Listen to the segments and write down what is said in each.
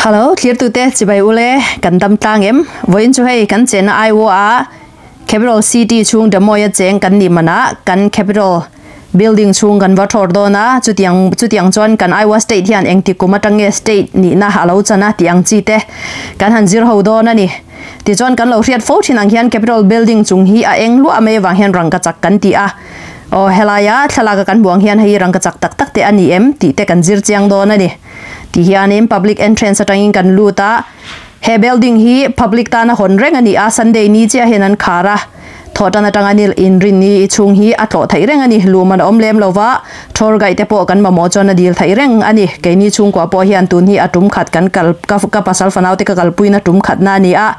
Hello, thlirtute chibai ule kan dam tlang em? Vawiin chu hei kan chenna Iowa a Capital City chhung Des Moines a cheng kan nih manah kan Capital Building chhung kan va thawr dawn a, chutiang chutiang chuan kan Iowa State hian engti kum atang nge state nihna a lo chan a tih ang chi te kan han zir ho dawn a ni. Tichuan kan lo hriat fo thin ang hian Capital Building chung hi a eng luah mai avang hian rangkachak kan ti a, aw helaia thlalak a kan hmuh ang hian hei rangkachak tak tak te a ni em tih te kan zir chiang dawn a ni. Ti hianin public entrance atangin kan lut a, he building hi public tana hawn reng a ni a, Sunday ni chiah hian an khar a, thawhtan atanga nil inrinni i chhung hi a tlawh theih reng a ni, luman a awm lem lo va, tour guide te pawh kan mamawh chuan a dil theih reng a ni, keini chhungkua pawh hian tun hi a tum khat kan kal ka pasal fanau te ka kalpuina tum khatna a ni a.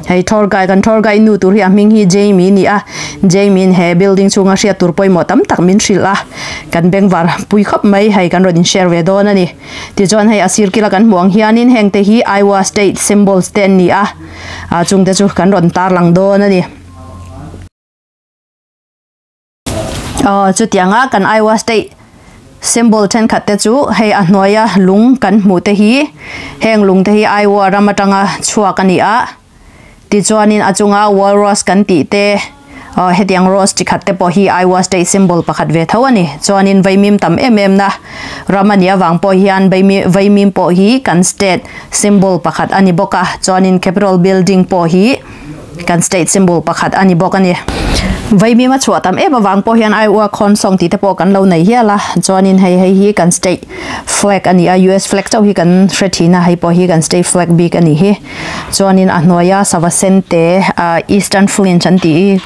Hei tour guide kan tour guide nu tur hi a hming hi Jamie ni a, Jamie in he building chhunga hriat tur pawimawh tam tak min hrilh a, kan bengvar pui khawp mai hei kan rawn in share ve dawn a ni. Tichuan hei a sir kila kan hmuh ang hianin heng te hi Iowa state symbols te an ni a, ah chung te chu kan rawn tarlang dawn a ni. Aw chutianga kan Iowa state symbol thenkhat te chu hei a hnuaia lung kan hmuh te hi heng lung te hi Iowa ram atanga chhuak a ni a tichuanin a chunga walrus kan tih te aw hetiang rose chi khat te pawh hi Iowa state symbol pakhat ve tho a ni chuanin vaimim tam em em na ram a nih avang pawh hian vaimim pawh hi kan state symbol pakhat a ni bawk a chuanin capitol building pawh hi Kan state symbol pakhat a ni bawk a ni. Vaimim a chhuah tam em avang pawh hian Iowa Corn Song tih te pawh kan lo nei hial a, chuanin hei hei hi kan state flag a ni a, US flag chauh hi kan hre thin a, hei pawh hi kan state flag bik a ni hi. Chuanin a hnuaia sava sen te Eastern Flinch an tih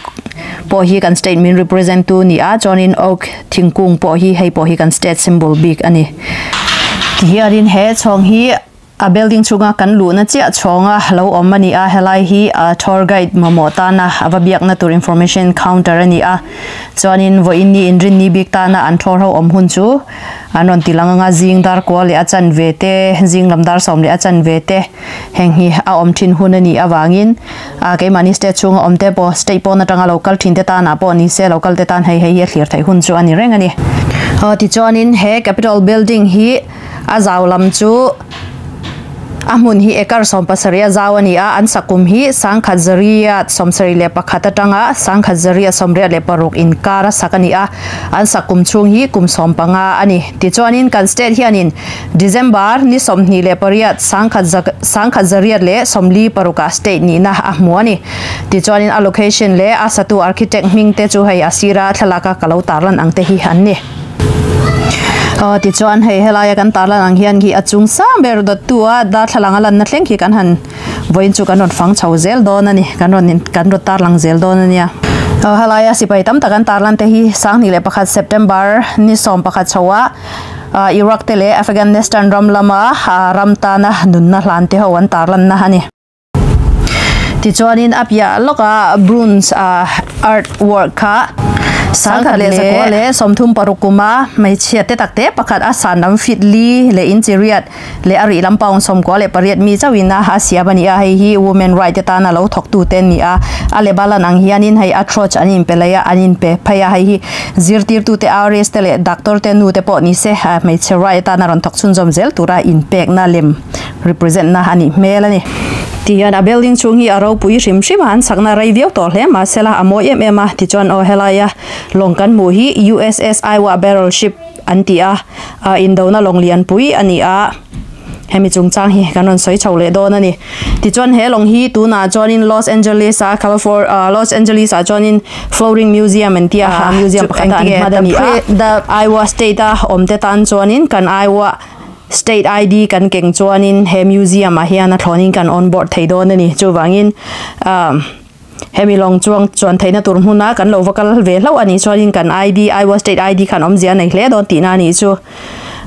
pawh hi kan state min represent tu a ni a, chuanin oak thingkung pawh hi hei pawh hi kan state symbol bik a ni. Tihianin he chhawng hi A building chhunga kan luhna chiah chhawnga lo awm a ni a, helai hi a tour guide mamawh tana a va biakna tur information counter a ni a, chuanin vawiin ni inrinni bik tana an tour ho awm hun chu an rawn ti lang anga zing dar kua leh a chanve te, zing lam dar sawm leh a chanve te heng hi a awm thin hun a nih avangin a keimahni state chhunga awm te pawh state pawn atanga lo kal thin te tanah pawh ni se lo kal te tan hei hei hi a thlir theih hun chu a ni reng a ni. Aw tichuanin he capitol building hi. A zau lam chu a hmun hi acre 70 a zau a ni a, an sakum hi sangkhat zariat 71 atanga sangkhat zariat 86 inkar a sak a ni a, an sakum chhung hi kum 15 a ni. Tichuanin kan state hianin December ni 28 sangkhat sangkhat zariat leh 46 ah state nihna a hmu a ni. Tichuanin a location leh a satu architect hming te chu hei a sira thlalaka ka lo tarlan ang te hi an ni. Aw tichuan hei helaia kan tarlan ang hian khi a chung sang ber dawttu a darthlalang a lanna thleng khi kan han vawiin chu kan rawn fang chho zel dawn a ni kan rawn in kan rawn tarlang zel dawn a nia. Aw helaia sipai tam tak an tarlan te hi 2001 September ni 11 chho a ah Iraq te leh Afghanistan ram lama ah ram tana nunna hlan te ho an tarlanna a ni. Tichuanin a piah lawka bronze ah art work kha sangkhat leh zakua leh 36 kuma hmeichhia te tak te pakhat a san lam feet li leh inch riat leh a rih lam pound 98 mi chauhin a a siam a ni a, hei hi women right te tana lo thawk tu te an ni a, a leba lan ang hianin hei a torch an inpe lei a an inpe phei a, hei hi zirtirtu te RS te leh doctor te nu te pawh ni se hmeichhe right atana rawn thawk chhunzawm zel tura inpekna lem. Represent na a nih hmel a ni. Tihian a building chhung hi a ropui hrim hrim a, an sakna rei viau tawh hle mahsela a mawi em em a, tichuan aw helaia lawng kan hmuh hi USS Iowa Barrel Ship an ti a, ah indona lawng lianpui a ni a, hemi chungchang hi kan rawn sawi chho leh dawn a ni. Tichuan he lawng hi tunah chuanin Los Angeles a California ah Los Angeles ah chuanin Floating Museum an ti a, museum pakhat ah an hman a ni a, Iowa state a awm te tan chuanin kan Iowa State ID kan keng chuanin he museum ah hian a thlawnin kan on board thei dawn a ni. Chuvangin ah hemi lawng chuang chuan theihna tur hmuna kan lo va kal ve hlauh a nih chuanin kan ID, Iowa State ID khan awmzia a nei hle dawn tihna a nih chu.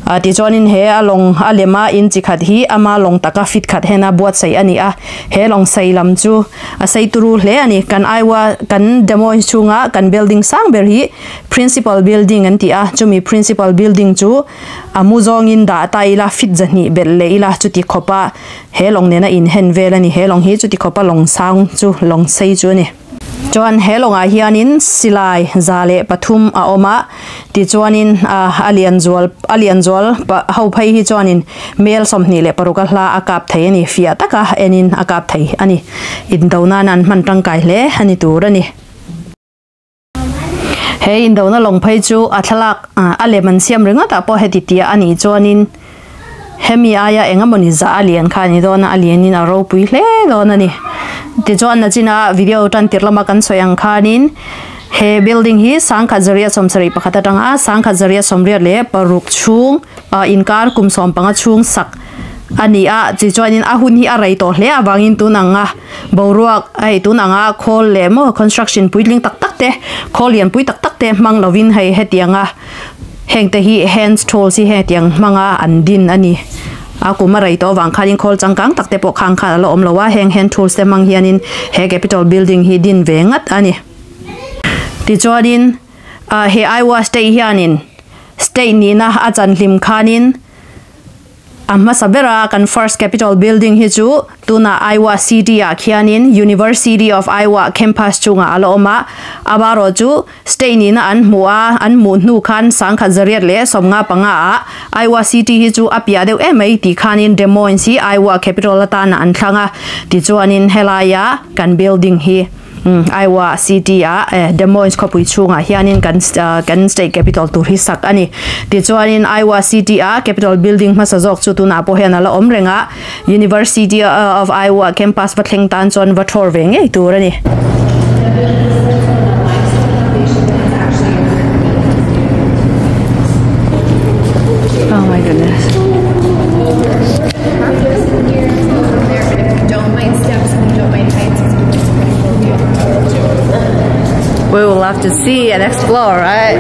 Ah tichuanin he a lawng a lema in chi khat hi ama lawng taka fit khat hena buatsaih a ni a. He lawng sei lam chu a sei turu hle a ni. Kan Iowa kan Des Moines chhunga kan building sang ber hi Principal Building an ti a, chumi Principal Building chu A mu zawngin dah ta ila, fit zahnih belh leh ila chuti khawpa he lawng nena inhen vel a ni. He lawng hi chuti khawpa lawng sang chu, lawng sei chu a ni. Chuan he lawngah hianin silai 103 a awm a tichuanin ah a lian zual a lian zual ho phei hi chuanin mel 26 a hla a kap thei a ni fiah taka enin a kap thei a ni indo nan an hman tangkai hle a ni tur a ni. He indona lawng phei chu a thlalak a lem an siam ringawt ah pawh heti tia a nih chuanin hemi aia eng emawni zah a lian kha a ni dawn a a lianin a ropui hle dawn a ni. Tichuan nachina video tan tirh lama kan sawi ang khanin he building hi sangkhat zaria 71 atanga sangkhat zaria 86 chhung inkar kum 15 chhung sak a ni a tichuanin a hun hi a rei tawh hle avangin tun anga boruak hei tun anga khawl leh maw construction puitling tak tak te khawl lian pui tak tak te hmang lovin hei hetianga heng te hi hands tools hi hetiang hmanga an din a ni a kum a rei tawh avang khanin khawl changkang tak te pawh khang khan a la awm lo a heng hand tools te hmang hianin he capital building hi din ve ngat a ni tichuanin ah he Iowa state hianin state nihna a chan hlim khanin. A hmasa bera kan first Capitol building hi chu tuna Iowa City ah khianin University of Iowa campus chungah a la awm a, amarawh chu state nihna an hmuh a, an hmuh hnu khan 1955 ah Iowa City hi chu a piah deuh em mai tih khanin Des Moines hi Iowa capital atana an thlang a, tichuanin helaia kan building hi. Iowa City ah Des Moines khawpui chhungah hianin kan kan state capital tur hi sak a ni. Tichuanin Iowa City ah Capitol building hmasa zawk chu tunah pawh hian a la awm reng a, University of Iowa campus va thleng tan chuan va thawr ve ngei tur a ni. Oh my goodness. We will love to see and explore, right?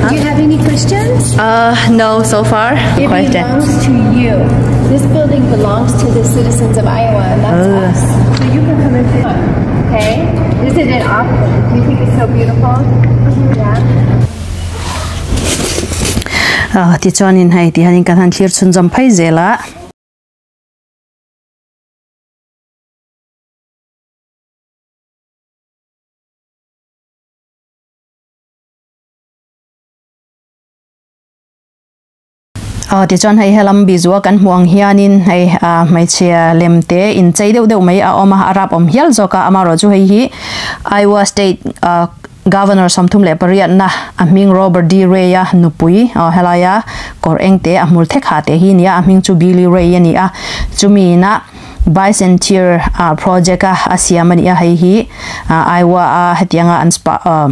Do you have any questions? Uh, no, so far. It Question. belongs to you. This building belongs to the citizens of Iowa, and that's us. So you can come and pick. Okay? Isn't it awesome? Do you think it's so beautiful? Yeah. Ah, tichuanin hei ti hianin kan han thlir chhunzawm phei zel a. Aw tichuan hei helam bizua kan hmuh ang hianin hei ah hmeichhia lem te inchei deuh deuh mai a awm a a rap awm hial zawk a amaherawh chu hei hi Iowa state ah governor 38 na a hming Robert D Ray a nupui aw helaia kawr eng te a hmul thek ha te hi a ni a a hming chu Billy Ray a ni a chumi inah Bicentennial ah project a a siam a ni a hei hi ah Iowa a hetianga an spa ah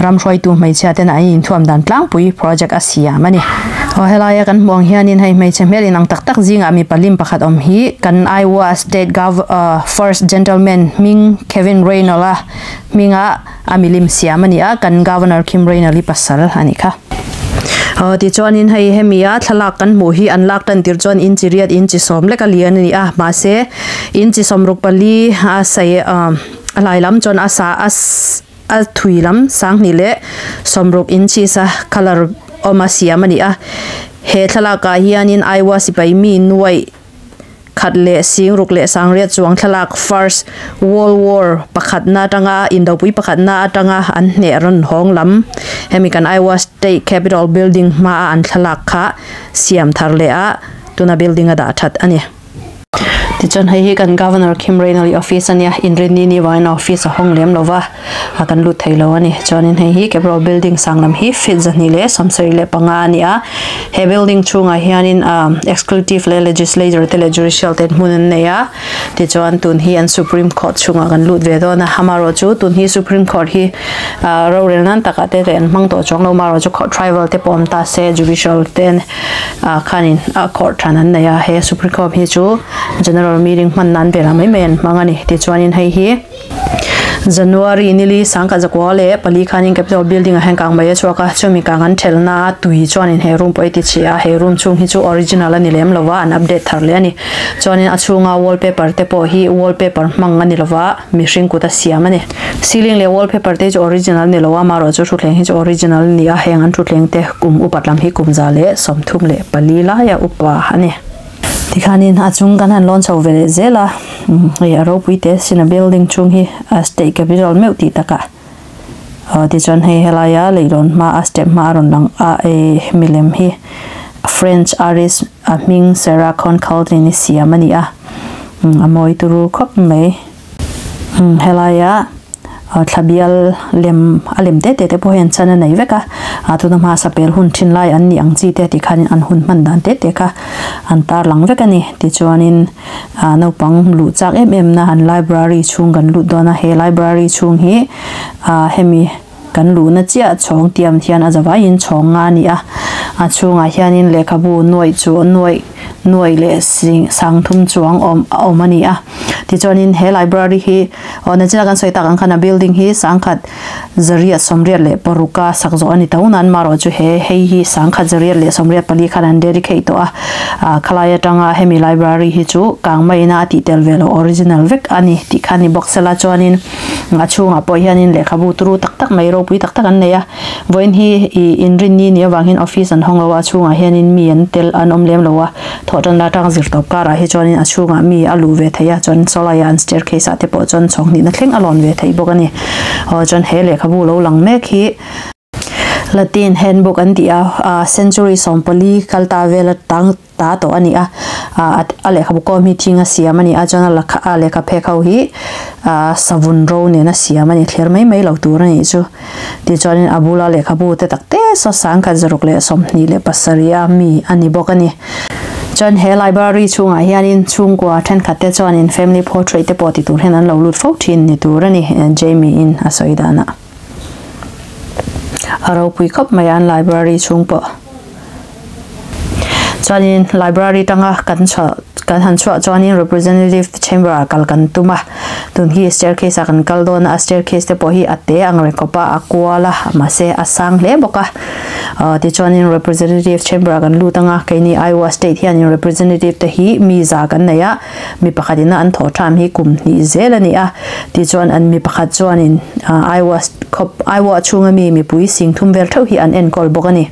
Ram hruaitu hmeichhia ten an inthuam dan tlangpui project a siam a ni. Aw helaia kan hmuh ang hianin hei hmeichhe hmel inang tak tak zingah mipa lim pakhat awm hi kan Iowa State Gov First Gentleman hming Kevin Reynolds a hminga a milim siam a ni a, kan Governor Kim Reynolds hi pasal a nih kha. Aw tichuanin hei hemi a thlalak kan hmuh hi an lak tan tir chuan inchi riat inchi sawm lek a lian a ni a, mahse inchi 64 a sei a lai lam chuan a sa a. A thui lam 2060 inches a colour awm a siam a ni a he thlalak ah hianin Iowa sipai mi nuaih khat leh sing ruk leh sangriat chuang thlalak first world war pakhatna atanga indopui pakhatna atanga an hneh rawn hawng lam hemi kan Iowa state capitol building hmaa an thlalak kha siam thar leh a tuna building a dah that a ni. Tichuan hei hi kan Governor Kim Reynolds office a nia, inrinni ni vangin a office a hawng lem lova a kan lut thei lo a ni. Chuanin hei hi Capitol building sang lam hi feet 275 a ni a, he building chhungah hianin executive leh legislature te leh judicial te hmun an nei a, tichuan tun hi an Supreme Court chhungah kan lut ve dawn a, amaherawh chu tun hi Supreme Court hi rorel nan takah te an hmang tawh chuang lo, amaherawh chu court tribal te pawh awm ta se judicial ten ah khanin a court than an nei a he supreme court hi chu general meeting hman nan velah mai mai an hmang a ni tichuanin hei hi January nili sangkhat zakua leh pali khanin capitol building ah hian kang mai a chhuak a chumi kang an thelna a tui chuanin he room pawh hi ti chhia a he room chhung hi chu original a ni lem lova an update thar leh a ni chuanin a chhunga wallpaper te pawh hi wallpaper hmang a ni lova mihring kut a siam a ni. Ceiling leh wallpaper te chu original ni lo a, amaherawh chu thutthleng hi chu original a ni a, heng an thutthleng te kum upat lam hi kum 134 laia upa a ni. Tikhanin a chung kan han lawn chho ve leh zel a hei a ropui te sin a building chhung hi a state capital meuh tih takah aw tichuan hei helaia leihlawn hma a step hma a rawn lang a eh milem hi french artist a hming Sarah Concaldin-i siam a ni a a mawi turu khawp mai. Helaia thla bial lem a lem te te te pawh hian chan a nei vek a ah tuna hma sapel hun thin lai an nih ang chi te tikhanin an hun hman dan te te kha an tar lang vek a ni tichuanin ah naupang luh chak em em na an library chhung kan lut dawn a he library chhung hi ah hemi kan luhna chiah chhawng tiam hian a zavaiin chhawng nga a ni a a chhungah hianin lehkhabu nuaih chu nuaih nuaih leh sing sang thum chuang awm a awm a ni a tichuanin he library hi aw nachina kan sawi tak ang khan a building hi sangkhat zariat sawmriat leh paruk a sak zawh a ni tho nan marawh chu he hei hi sangkhat zariat leh sawmriat pali khan an dedicate tawh a ah khalai atanga hemi library hi chu kangmaina a tih tel ve loh original vek a ni tih kha a ni bawk sela chuanin. A chhungah pawh hianin lehkhabu turu tak tak mai ropui tak tak an nei a, vawiin hi ih inrinni ni avangin office an hawng lo a, a chhungah hianin mi an tel an awm lem lo a, thawhtan la tang zir tawp karah hi chuanin a chhungah mi a luh ve thei a, chuan sawlaiah an staircase ah te pawh chuan chhawng hnihna thleng a lawn ve thei bawk a ni. Aw chuan he lehkhabu lo lang mek hi. Latin handbook an tih a, ah century sawmpali kal ta vel atang ta tawh a ni a, ah a lehkhabu kawm hi thing a siam a ni a chuan a lakha a lehkha phek ho hi ah savun ro nen a siam a ni thler mai mai lo tur a nih chu tichuanin a bula lehkhabu te tak te saw sangkhat zaruk leh 27 a mi a ni bawk a ni. Chuan he library chhungah hianin chhungkua thenkhat te chuanin family portrait te pawh ti tur hian an lo lut fo thin ni tur a ni Jamie in a sawi danah. A ropui khawp mai a an library chhung pawh chuanin library tanga kan chhuah kan han chhuah chuanin representative chamber ah kal kan tum a tun hi staircase ah kan kal dawn a a staircase te pawh hi a te ang reng khawp a a kual a mahse a sang hle bawk a ah tichuanin representative chamber ah kan lut anga keini Iowa state hianin representative te hi mi za kan nei a. Mi pakhat ina an thawh tham hi kum hnih zel a ni a, tichuan an mi pakhat chuanin Iowa khawp Iowa chhunga mi mipui sing thum vel theuh hi an enkawl bawk a ni.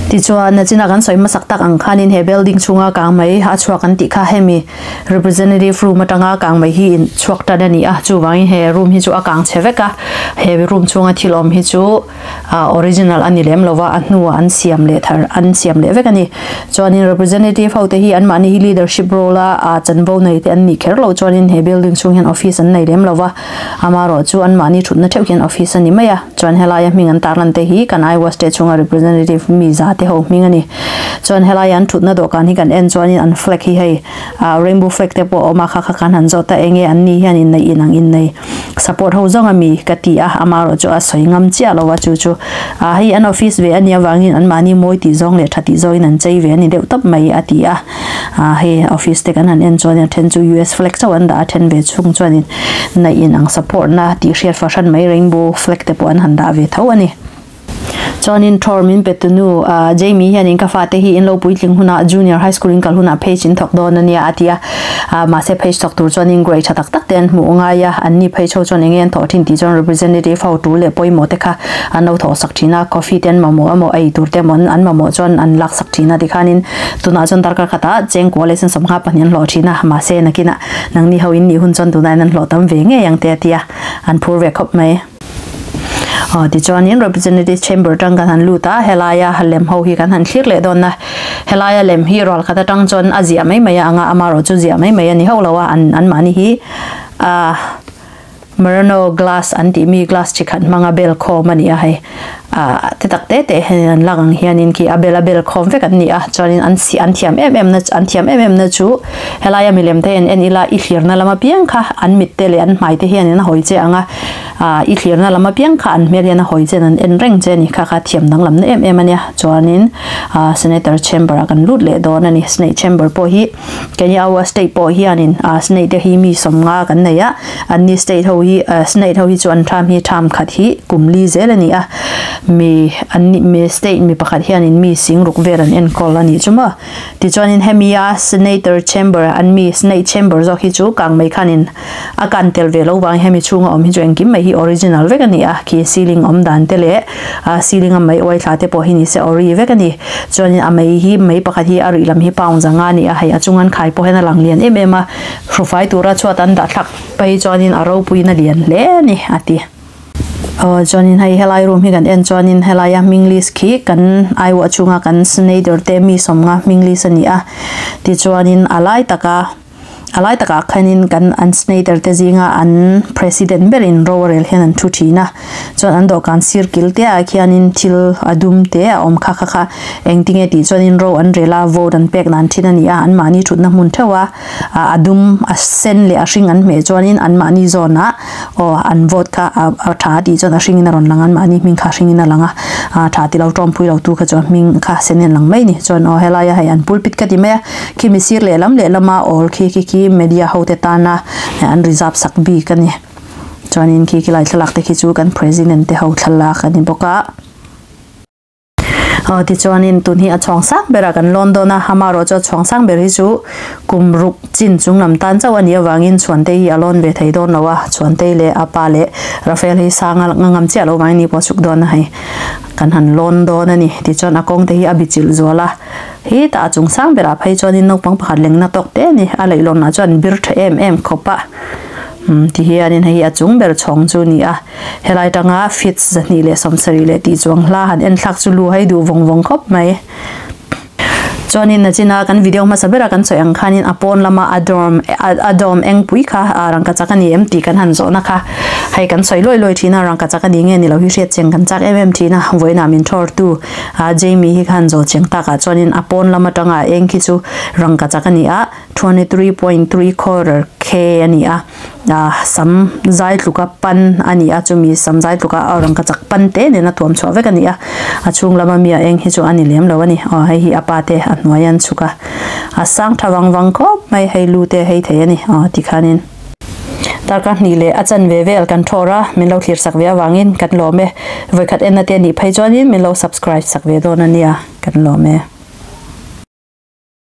Tichuan nachina kan sawi hmasak tak ang khanin he building chhunga kang mai a chhuak an tih kha hemi representative room atanga kang mai hi in chhuak tan a ni a, chuvangin he room hi chu a kang chhe vek a, he room chhunga thil awm hi chu ah original a ni lem lova a hnuah an siam leh thar an siam leh vek a ni. Chuanin representative ho te hi anmahni hi leadership role a ah chanvo nei te an nih kher loh chuanin he building chhung hian office an nei lem lova amarawh chu anmahni thutna theuh hian office a ni mai a. Chuan helaia hming an tarlan te hi kan Iowa state chhunga representative mi za te ho hming a ni. Chuan helaia an thutna dawhkan hi kan en chuanin an flag hi hei ah rainbow flag te pawh a awm a kha kha kan han zawt a enge an ni hian inneih inang innei Support ho zawng a mi ka ti a, amarawh chu a sawi ngam chiah lo a chu chu ah hei an office ve a nia vangin an mahni mawi tih zawng leh tha tih zawngin an chei ve a ni deuh tawp mai a ti a, ah hei office te kan han en chuan a then chu US flag chauh an dah a then ve chhung chuanin naih in ang support na tih hriat fahran mai rainbow flag te pawh an han dah ve tho a ni. Chuanin Thor min pe tunu ah Jamie hianin ka fate hi in lo puitling hunah junior high school in kal hunah page in thawk dawn ania a ti a, ah mahse page thawk tur chuanin grade tha tak tak te an hmuh ngai a, an ni phei chho chuan enge an thawh thin tih chuan representative ho tul leh pawimawh te kha an lo thawh sak thin a, coffee te an mamawh emaw ei tur te emaw an mamawh chuan an lak sak thin a tikhanin tunah chuan darkar khatah chengkua leh sawmnga pahnih an hlawh thin a, mahse nakinah nangni ho in nih hun chuan tunah hian an hlawh tam ve ngei ang te a ti a, an phur ve khawp mai. Aw tichuanin representative chamber tang kan han lut a helaia lem ho hi kan han thlir leh dawn a helaia lem hi rual khat atang chuan a ziah mai mai a anga amarawh chu ziah mai mai a ni hauh lo a an an mahni hi ah Murano glass an tih mi glass chi khat hmanga bel khawm a ni a hei ah te tak te te hian an lak ang hianin khi a bel a bel khawm vek an ni a chuanin an si an thiam em em na an thiam em em na chu helaia milem te hian en ila i thlirna lama piang kha an mit te leh an hmai te hianin a hawi che ang a. Ah i thlirna lam apiang kha an hmel hian a hawi chen an en reng che a ni kha kha thiam danglam na em em a nia chuanin ah senator chamber ah kan lut leh dawn a ni senate chamber pawh hi keini Iowa state pawh hianin ah senate te hi mi sawmnga kan nei a anni state ho hi ah senate ho hi chu an tham hi tham khat hi kum li zel a ni a Mi an ni mi state mi pakhat hianin mi sing ruk vel an enkawl a nih chu maw tichuanin hemi a senator chamber an mi senate chamber zawk hi chu kang mai khanin a kan tel ve lo vang hemi chhunga awm hi chu engkim mai hi original vek a ni a khi ceiling awm dan te leh a ceiling a mei uai thla te pawh hi ni se ori vek a ni chuanin a mei hi mei pakhat hi a rih lam hi pound zanga a ni a hei a chung an khai pawh hian a lang lian em em a hrufai tura chhuat an dah thlak phei chuanin a ropuiin a lian hle a ni a ti. Aw chuanin hei helai room hi kan en chuanin helaia hming list khi kan aiawh chhunga kan senator te mi sawmnga hming list a ni a tichuanin a lai taka a lai takah khanin kan an senator te zinga an president berin ro a rel hian an thu thin a chuan an dawhkan sir kil te ah khianin thil a dum te a awm kha kha kha engtinge tih chuanin ro an rel a vote an pek dan thin a ni a anmahni thutna hmun theuh a a dum a sen leh a hring an hmeh chuanin anmahni zawnah Aw an vote kha a tha tih chuan a hringin a rawn lang a anmahni hming kha a hringin a lang a a tha tilo tawmpui lo tu kha chuan hming kha sen in a lang mai a ni chuan aw helaia hei an pulpit ka ti mai a khimi sir lehlam lehlama awl khi khi khi media ho te tana an reserve sak bik a ni chuanin khi khilai thlalak te khi chu kan president te ho thlalak a ni bawk a. Aw tichuanin tun hi a chhuang sang berah kan lawn dawn a, amaherawh chu a chhuang sang ber hi chu kum ruk chin chung lam tan chauh a nih avangin Chhuantei hi a lawn ve thei dawn lo a, Chhuantei leh a pa leh Rafael hi sang a ngam chiah lo vangin ni pawh a chhuk dawn a hei kan han lawn dawn a ni. Tichuan a kawng te hi a bi chilh zual a, hi tah a chung sang berah phei chuanin naupang pakhat lengna tawk te a ni, a leihlawnah chuan bir tha em em khawp a, umm ti hianin hei hi a chung ber chhawng chu a ni a. Helai tanga feet 270 leh tih chuang hla han en thlak chu lu hai duh vawng vawng khawp mai. Chuanin nachina kan video hmasa bera kan sawi ang khanin a pawn lama a dorm a dorm engpui kha a rangkachak a ni em tih kan han zawhna kha hei kan sawi lawi lawi thin a rangkachak a ni nge ni lo hi hriat cheng kan chak em em thin a vawiinah min thawr tu a Jamie hi khan zawh cheng takah chuanin a pawn lam atanga eng khi chu rangkachak a ni a 23.3 quarter K a ni a. Sam zai tluka pan a ni a, chumi sam zai tluka a rangka chak pan te nen a tuam chhuah vek a ni a, a chhung lama mi a eng hi chu a ni lem lo a ni. Aw hei hi a pa te a hnuai an chhuk a, a sang tha vang vang khawp mai hei lu te hei thei a ni aw tikhanin. Darkar hnih leh a chanve vel kan thawr a, min lo thlir sak ve avangin kan lawm e. Vawikhat enna te nih phei chuanin min lo subscribe sak ve dawn a nia, kan lawm e.